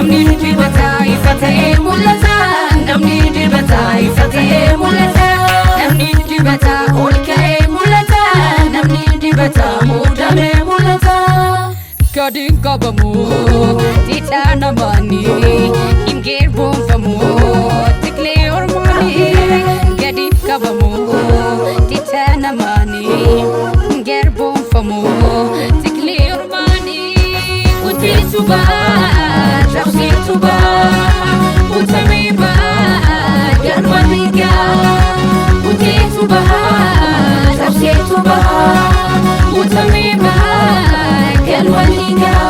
Namni dibataa ifa ta'ee mul'ata. Namni dibataa ifa ta'ee mul'ata. Namni dibataa ol ka'ee mul'ata. Namni dibataa muudamee mul'ata. Gadi hin qabamu xiixaa namaanii, hin geerboonfamu tiklee ormaanii. Gadi hin qabamu xiixaa namaanii, hin geerboonfamu tiklee ormaanii. Kutiitu baa, cabsiitu baa, kutamee baa, galma ni gaa. Kutiitu baa, cabsiitu baa, kutamee baa, galma ni gaa.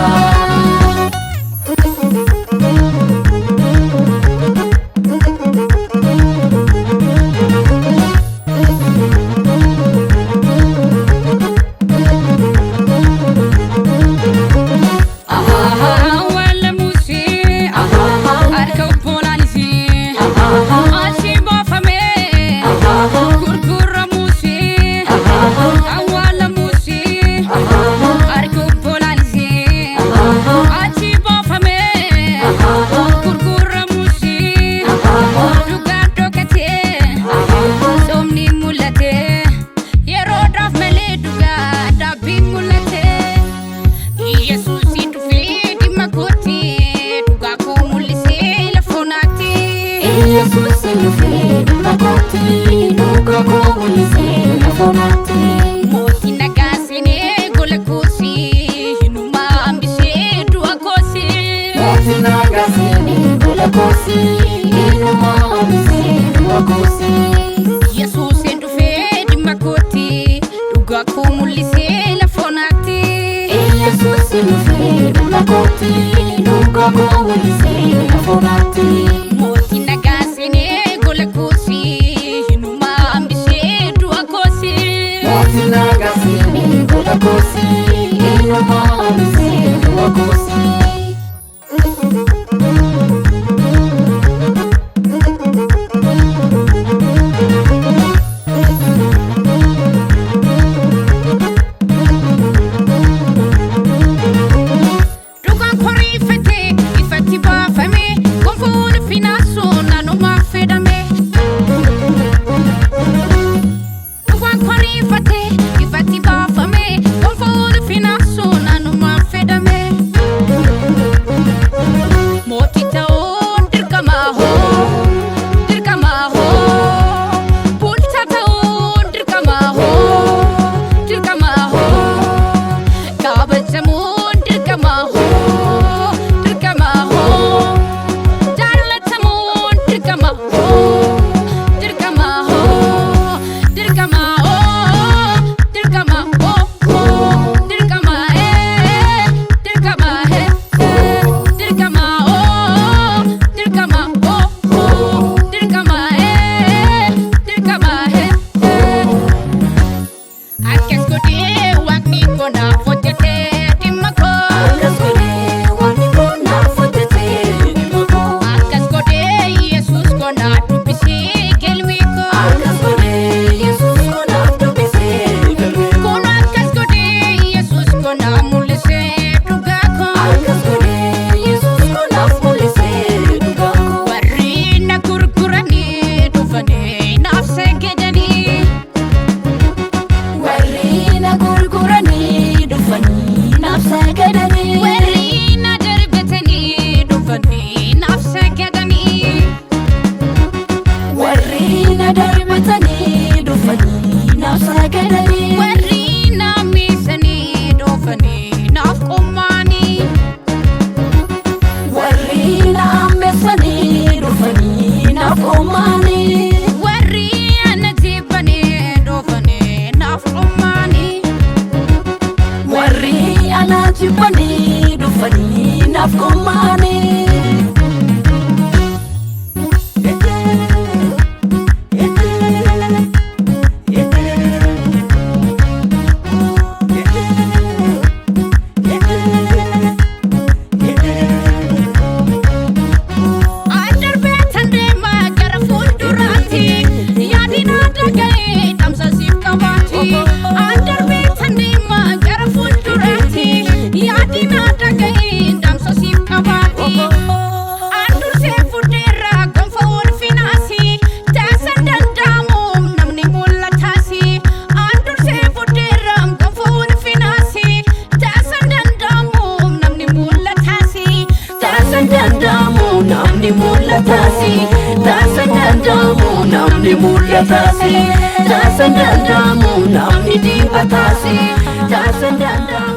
Awwaalamuusi harka obbolaanis achi baafame, gurguramuusi. Awwaalamuusi harka obbolaanis achi baafame, gurguramuusi. Dhugaan dhokatee, soomni mul'ate, yeroodhaaf malee dhugaa dhaabbiin mul'ate. Yesuus dhufee dhimma kootti, dhugaa koo mul'isee lafa onaatti. Yesuus dhufee dhimma kootti, dhugaa koo mul'isee lafa onaatti. Mootii nagaa seenee gola koosi, hinumaa hambisee du'a koosi. Mootii nagaa seenee gola koosi, inuma hambisee du'a koosi. Yesuus dhufee dhimma kootti, dhugaa koo mul'isee lafa onaatti. Yesuus dhufee dhimma kootti, dhugaa koo mul'isee lafa onaatti. Mootii nagaa seenee gola koosi, hinumaa hambisee du'a koosi. Mootii nagaa seenee gola koosi, inuma hambisee du'a koosi. Dhugaan koriifatee ifatti baafame, gonfoon finaasuun nanumaaf fedhame. Dhugaan koriifatee ifatti baafame, gonfoon finaasuun nanumaaf fedhame. Mootii ta'uun dirqamaa hoo, dirqamaa hoo, bulchaa ta'uun dirqamaa hoo, dirqamaa hoo, kabajamuun dirqamaa hoo, dirqamaa hoo, jaallatamuun dirqama hoo, dirqama hoo, dirqama hoo, dirqama hoo, dirqama ee, dirqama ee, dirqama hoo, dirqama hoo, dirqama ee, dirqama ee. Akkas godhee Waaqni koo naaf hojjetee dhimma koo. Akkas godhee Waaqni koo naaf hojjetee dhimma koo. Akkas godhee Yesuus koo naaf dubbisee galmee koo. Akkas godhee Yesuus koo naaf dubbisee galmee koo. Kun akkas godhee Yesuus koo naaf mul'isee dhugaa koo. Akkas godhee Yesuus koo naaf mul'isee dhugaa koo. Warri na gurguranii dhufanii naaf sagadanii. Warri na gurguranii dhufanii naaf sagadanii. Warri na darbatanii dhufanii naaf sagadanii. Warri na darbatanii dhufanii naaf sagadanii. Warri na miisanii dhufanii naaf qommaanii. Warri na hammeessanii dhufanii naaf qomaanii. Warri ana jibbanii dhufanii naaf qommaanii. Warri ana jibbanii dhufanii naaf qomaanii. Darbee tan deemaa gara fuulduraatti, yaadin adda ga'ee dhamsa siif qabaatti. Darbee tan deemaa gara fuulduraatti, yaadin adda ga'ee dhamsa siif qabaatti. namni mul'ataasi. Taasa danda'amu namni mul'ataasi. Taasa danda'amu namni dibataasi. Taasa danda'amu.